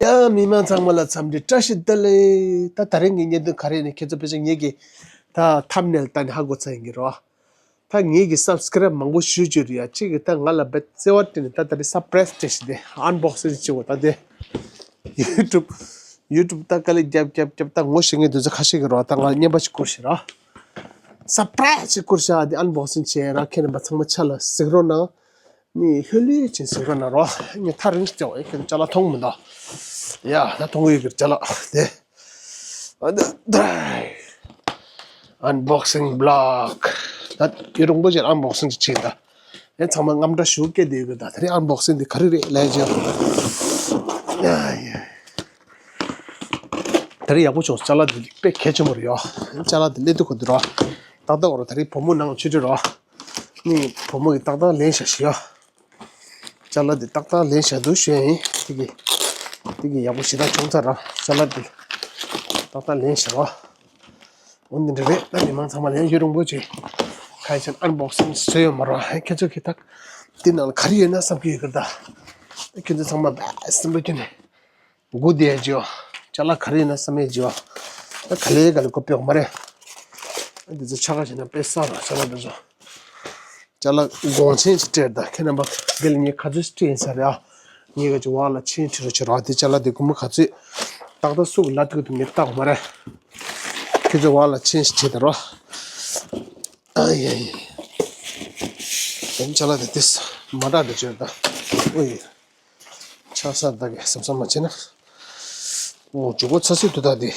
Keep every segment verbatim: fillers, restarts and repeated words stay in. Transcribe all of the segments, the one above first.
ཡ་མི་མང་ཚང་མ་ལ་འཚམས་འདྲི་བཀྲ་ཤིས་བདེ་ལེགས། ད་ད་རིང་གི་བརྙན་ཐུང་ག་རེ་ནས་ཁྱེད་ཚོ་ཕལ་ཆེར་ངེད་ཀྱི་ད་ཐམ་ནེལ་ལྟ་ནས་ཧ་གོ་ཚར་ཡིན་གྱི་རེད་བ། ད་ངེད་ཀྱི་སབ་སི་ཀ་རེབ་མང་པོ་ཞུ་རྒྱུ་རེད་ཡ། གཅིག་གིས་ད་ང་ལ་བེད་བརྩེ་བ་སྤྲད་ནས་ད་ད་རེས་སར་པ་རའི་སི་སྤྲད་ཤི་དེ་ཨན་བོག་སིང་བྱེད་འོ། ད་དེ་ཡུ་ཊུབ་ཡུ་ཊུབ་ད་དཀའ་ལས་རྒྱབ་རྒྱབ་རྒྱབ་ད་ངོ་ཤེས་མཁན་དེ་ཚོ་ཁ་ཤས་ཀྱིས་རོ། ད་ང་ལ་རྔན་པ་ཞིག་བསྐུར་ཤི་ར། སར་པ་རའི་སི་ཞིག་བསྐུར་ཤི་ཨ། དེ་ཨན་བོག་སིང་བྱས་ར། ཁྱེད་རྣམ་པ་ཚང་མ་ཆ་ལ་གཟིགས་རོགས་གནང་། ནི་ལྷོད་ལྷོད་ཅིག་གཟིགས་རོགས་གནང་རོ། ངས་ཐག་རིང་ཞིག་བཅད་པ་ཡིན། ཁྱེད་ཅ་ལག་མཐོང་མི་འདུག་ཡ་ད་མཐོང་གི་ཡོད་ཀྱི་ཅ་ལག་དེ། ཨ་ད་ད། ཨན་བོག་སིང་བི་ལོག་ད་ཡུན་རིང་པོ་ཅིག་ཨན་བོག་སིང་ཅིག་བྱས་ད། ཨེ་ཚང་མ་རྔམ་སྐྲག་ཞེ་པོ་སྐྱེས་བསྡད་ཡོད་ཀྱི། ད་དེ་རིང་ཨན་བོག་སིང་འདི་ག་རེ་རེད་ལབ་ཡ་ཅིག་ཡ་ཡ། ད་རེས་ཡག་པོ་བྱུང་། ཅ་ལག་འདི་དཔེ་གལ་ཆེན་པོ་རེད་ཡ། ཅ་ལག་འདི་སླེབས་དུས་གོ་འདི་རོ། ཏག་ཏག་འོ་རོ། ད་རེས་བུ་མོ་ནང་ཆུ་ཁྲི་རོ། ནི་བུ་མོ་གིས་ཏག་ཏག་ལེན་བཞག་ཤི་ཡ། ཅ་ལག་འདི་ཏག་ཏག་ལེན་བཞག་འདུག་ཞུ་ཡ་ཡིན། དེ་གི་དེ་གི་ཡག་པོ་ཞེ་དྲག་བྱུང་ཚར་ར། ཅ་ལག་འདི་ཏག་ཏག་ལེན་བཞག་རོ། འོ་འདི་འདྲ་རེད། ད་མི་མང་ཚང་མ་ལ་ཡང་ཡུན་རིང་པོ་ཅིག་ཁ་ཡ་ཆེན་ཨན་བོག་སིང་བཟོས་ཡོད་མ་རེད། ཁྱེད་ཚོ་གིས་ད་འདི་ནང་ལ་ག་རེ་ཡོད་ན་བསམ་གྱི་ཡོད་ཀྱི་རེད་ད། ཁྱེད་ཚོ་ཚང་མ་བས་སེམས་པ་སྐྱིད་ནས་སྒུག་བསྡད་ཡ་ཅིག་ཡོད། ཅ་ལག་ག་རེ་ཡོད་ན་བསམ་ཡ་ཅིག་ཡོད། ད་ག་ལེ་ག་ལེ་གོ་ཕེབས་ཡོད་མ་རེད། འདི་ཚོ་ཆ་ག་བྱས་ན་དཔེ་བསགས་ར། ཅ་ལག་འདི་ཚོ། ཅ་ལག་གོང་ཆེན་ཞིག་སྤྲད་ད། ཁྱེད་རྣམ་པ་འདི་ལ་ངས་ག་ཚོད་ཞིག་སྤྲད་ཡིན་ས་རེད་ཨ། ངས་ག་ཅིག་བར་ལ་ཆེན་ཁྲི་རུ་ཆེ་རོགས། དེ་ཅ་ལག་དེ་སྒོར་མོ་ག་ཚོད། ཏག་ཏག་སུ་གི་ལ་ཐུག་ཏུ་ངས་བལྟ་གོ་མ་རེད། ཁྱེད་ཚོ་བར་ལ་ཆེན་ཞིག་བྱེད་ད་རོགས། ཨ་ཡ་ཡ། དེ་ཅ་ལག་དེ་དེ་མ་འདྲ་འདྲ་བྱོས་ད། ཨོ་ཡ། ཆགས་ས་ད་གི་བསམ་བསམ་མ་བྱེད་ན། ཨོ་མཇུག་གོ་ཚ་སུ་དུ་ད་དེ།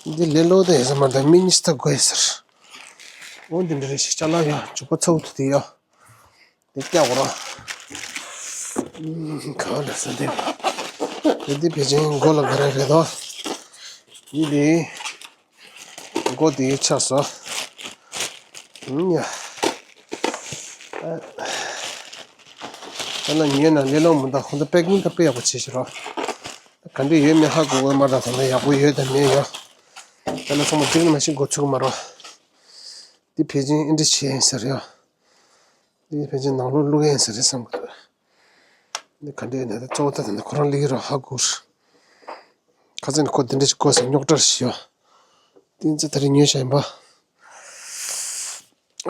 འདི་ལས་སླ་པོ་ད་ཡིན་ས་མ་རེད། མི་གཉིས་ད་དགོས་ཟེར། འོ་འདི་འདྲ་རེད་ཤག་ཅ་ལག་ཡ་མཇུག་པ་ཚ་པོ་ཐུག་དེ་ཡ། དེ་སྐྱག་གོ་ར། ག་ལ་ས་དེ། དེ་འདི་ཕལ་ཆེར་མགོ་ལ་ག་རེ་རེད་དོ། འདི་དེ། མགོ་དེ་ཆགས་སོ། ཡ། ད་ལ་ཉོས་ན་ལས་སླ་པོ་མི་འདུག་ཁོང་ཚོ་པེ་ཀིང་ད་དཔེ་ཡག་པོ་བྱེད་ཤི་རོ། ག་འདྲ་ཡོད་མེད་ཧ་གོ་གི་མ་རེད། ད་ལྟ་ཡག་པོ་ཡོད་དང་མེད་ཡོད། ད་ལྟ་ཚང་མ་འགྲིག་ནི་མ་ཤེས་འགོ་ཚུགས་མ་རོ། འདི་ཕལ་ཆེར་ཨེ་འདྲ་བྱས་ཡིན་ས་རེད། འདི་ཕལ་ཆེར་ནང་ལོགས་བླུག་ཡིན་ས་རེད་བསམ་གི་འདུག་འདི་ག་འདྲ་ཡོད་ན་ད་གཙོ་བོ་ད་ད་ཁོ་རང་སླེབས་ཀྱི་རོ་ཧ་གོ། ཁ་སང་ནས་ཁོ་འདི་འདྲ་ཞིག་དགོས་ཟེར་རྙོག་དྲ་ཞིག་ཡོད། འདི་ཚོ་ད་རེས་ཉོས་བཞག་ཡིན་པ།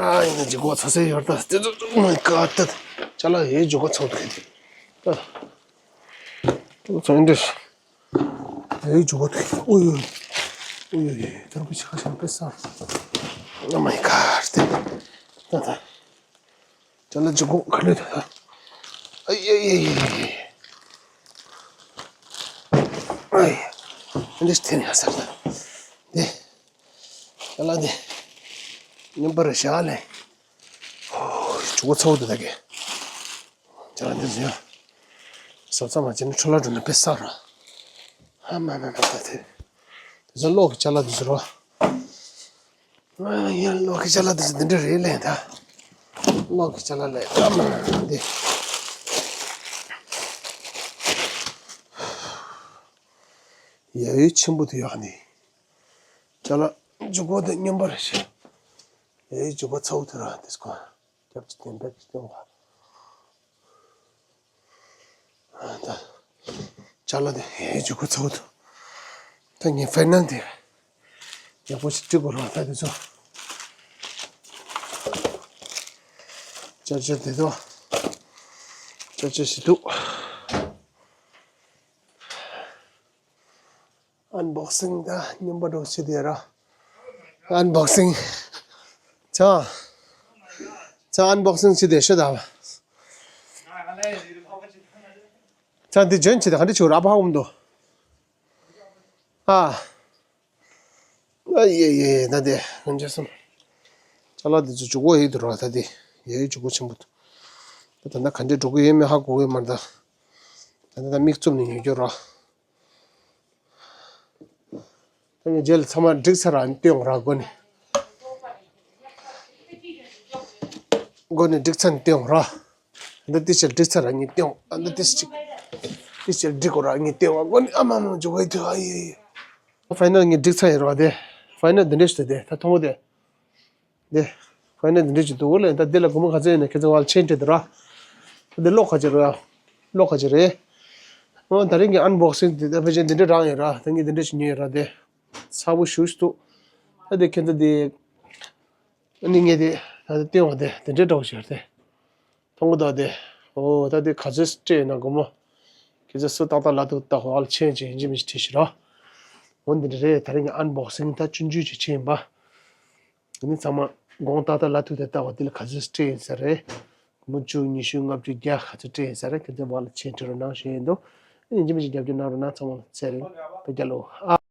ཨ་ཡིན་ན་འཇུག་གོ་ཚ་ས་ཡོད་ད། དེ་ཚོ་མ་ག་ད་ཅ་ལག་ཡོད་འཇུག་གོ་ཚ་བོ་ད། ད་ཚོ་འདྲ་ཡོད་འཇུག་གོ་ད། ཨུ་ཡུ་ཨུ་ཡུ་ཡུ་ད་རུ་ཆ་ཤ་པེ་ས། Oh my god ད་ད་ཅ་ལག་འཇུག་གོ་ག་ལེ་ད། ཨ་ཡ་ཡ་ཡ་ཡ། ཨ་ཡ་འདི་ཐེན་ཡ་ས་ད། འདི། ཅ་ལག་འདི་མཉམ་པར་བཞག་ལེ། ཧོ། ཇུ་གུ་ཚ་བོ་འདུག་ད་གི། ཅ་ལག་འདི་ཟེར་ཡ། ཟབ་ཚ་མ་བྱས་ན་འཕྲོ་བརླག་འགྲོ་ན་དཔེ་བསགས་ར། ཧ་མ་མ་མ་ད་དེ། དེ་ཚོ་གློག་གི་ཅ་ལག་འདི་ཟེར་རོ། ཨ་ཡ་གློག་གི་ཅ་ལག་འདི་ཚོ་འདི་འདྲ་རེད་ལེ་ད། གློག་གི་ཅ་ལག་ལེ། ཨ་མ་མ་འདི། ཡ་ཡུལ་ཆེན་པོ་དེ་ཡག་ནི། ཅ་ལག་འཇུག་སྒོ་དེ་མཉམ་པ་རེད་ཤག་ཡ་ཡུལ་འཇུག་སྒོ་ཚ་བོ་དེ་རང་དེ་སྐོར་རྒྱབ་ཀྱི་སྟེང་བེད་ཀྱི་སྟེང་བ། ཨ་ད། ཅ་ལག་དེ་ཡ་ཡུལ་འཇུག་སྒོ་ཚ་བོ་དེ། ད་ངས་ཕའི་ནལ་དེ་ཡག་པོ་ཞིག་བྲིས་དགོས་རེད་ད་དེ་ཚོ། ཅ་ཅ་དེ་ཚོ། ཅ་ཅ་ཞིག་འདུག་ཨན་བོག་སིང་ད་མཉམ་པ་འགྲོ་བྱེད་དེ་ར། ཨན་བོག་སིང་། ཆ། ཆ་ཨན་བོག་སིང་བྱེད་དེ་ཤོད་ད། ཆ་འདི་འཇོན་བྱེད་དེ་ག་འདྲ་བྱེད་ར་ཕ་འུམ་དོ། ཨ། ཨ་ཡེ་ཡེ་ད་དེ་ང་འཇོན་སོང་། ཅ་ལག་འདི་ཚོ་འཇུག་སྒོ་ཡིག་འདུག་ར་ད་དེ། ཡེ་འཇུག་སྒོ་ཆེན་པོ་འདུག་ད་ད་ལྟ་ག་འདྲ་འགྲོ་གི་ཡོད་མེད་ཧ་གོ་གི་མ་རེད་ད། ད་ལྟ་མིག་བཙུམ་ནས་ཉོ་རྒྱུ་ར། ད་ངས་རྗེས་ལ་ཚང་མ་བསྒྲིགས་ཚར་ར་སྟོན་ར་སྒོ་ནས། སྒོ་ནས་བསྒྲིགས་ཚར་ནས་སྟོན་ར། ད་ཏི་ཤར་བསྒྲིགས་ཚར་ར་ངས་སྟོན། ད་ཏི་ཤར་ཏི་ཤར་བསྒྲིགས་གོ་ར་ངས་སྟོན་ར་སྒོ་ནས། ཨ་མ་མ་འཇུག་གི་འདུག་ཨ་ཡེ་ཡེ། ཕའི་ནལ་ངས་བསྒྲིགས་ཚར་ཡིན་ར་དེ། ཕའི་ནལ་འདི་འདྲས་ཞིག་དེ་ད་མཐོང་གོ་དེ། དེ། ཨ་ནི་འདི་འདྲ་ཅིག་འདུག་ལ། ད་འདི་ལ་སྒོར་མོ་ག་ཚོད་ཡིན་ན་ཁྱེད་ཚོ་བར་ཆེན་སྤྲད་འདུག་ར། ད་འདི་ལོ་ག་ཚོད་རེད། ལོ་ག་ཚོད་རེད། ཨོ་ད་རིང་གི་ཨན་བོག་སིང་དེ་ད་ཕལ་ཆེར་འདི་འདྲ་རང་ཡོད་ར། ད་ངས་འདི་འདྲ་ཞིག་ཉོས་ཡོད་ར། དེ་ཚ་པོ་ཞེ་པོ་ཞིག་འདུག་ད་དེ་ཁྱེད་ཚོ་དེ་ཨ་ནི་ངས་དེ་ད་དེ་སྟོན་བ་དེ་དེ་འདྲ་འདྲ་པོ་ཞིག་རེད་དེ། མཐོང་གི་འདུག་དེ། ཨོ་ད་དེ་ག་ཚོད་སྤྲད་ཡོད་ན་སྒོར་མོ། ཁྱེད་ཚོ་སུ་ཏག་ཏག་ལབ་ཐུབ་ད་ཧོ་ཨལ་ཆེན་ཆེན་ཡིན་གཅིག་མིན་གཅིག་བྲིས་ཤིག་ར། འོ་འདི་འདྲ་རེད། ད་རིང་གི་ཨན་བོག་སིང་ད་ཆུང་ཆུང་ཅིག་བྱས་ཡིན་པ། ཨ་ནི་ཚང་མ་དགོངས་ཏག་ཏག་ལབ་ཐུབ་དེ་ལྟ་བ་དེ་ལ་ག་ཚོད་སྤྲད་ཡིན་ས་རེད། སྒོར་མོ་བཅུ་ཉི་ཤུ་ལྔ་བཅུ་བརྒྱ་ག་ཚོད་སྤྲད་ཡིན་ས་རེད། ཁྱེད་ཚོ་བར་ལ་ཆེན་བྲིས་རོགས་གནང་ཞུ་ཡིན་འདུག་ཨ་ནི་ཡིན་གཅིག་མིན་གཅིག་རྒྱབ་སྐྱོར་གནང་རོགས་གནང་། ཚང་མ་ལ་ཚེ་རིང་བོད་རྒྱལ་ལོ། ཨ།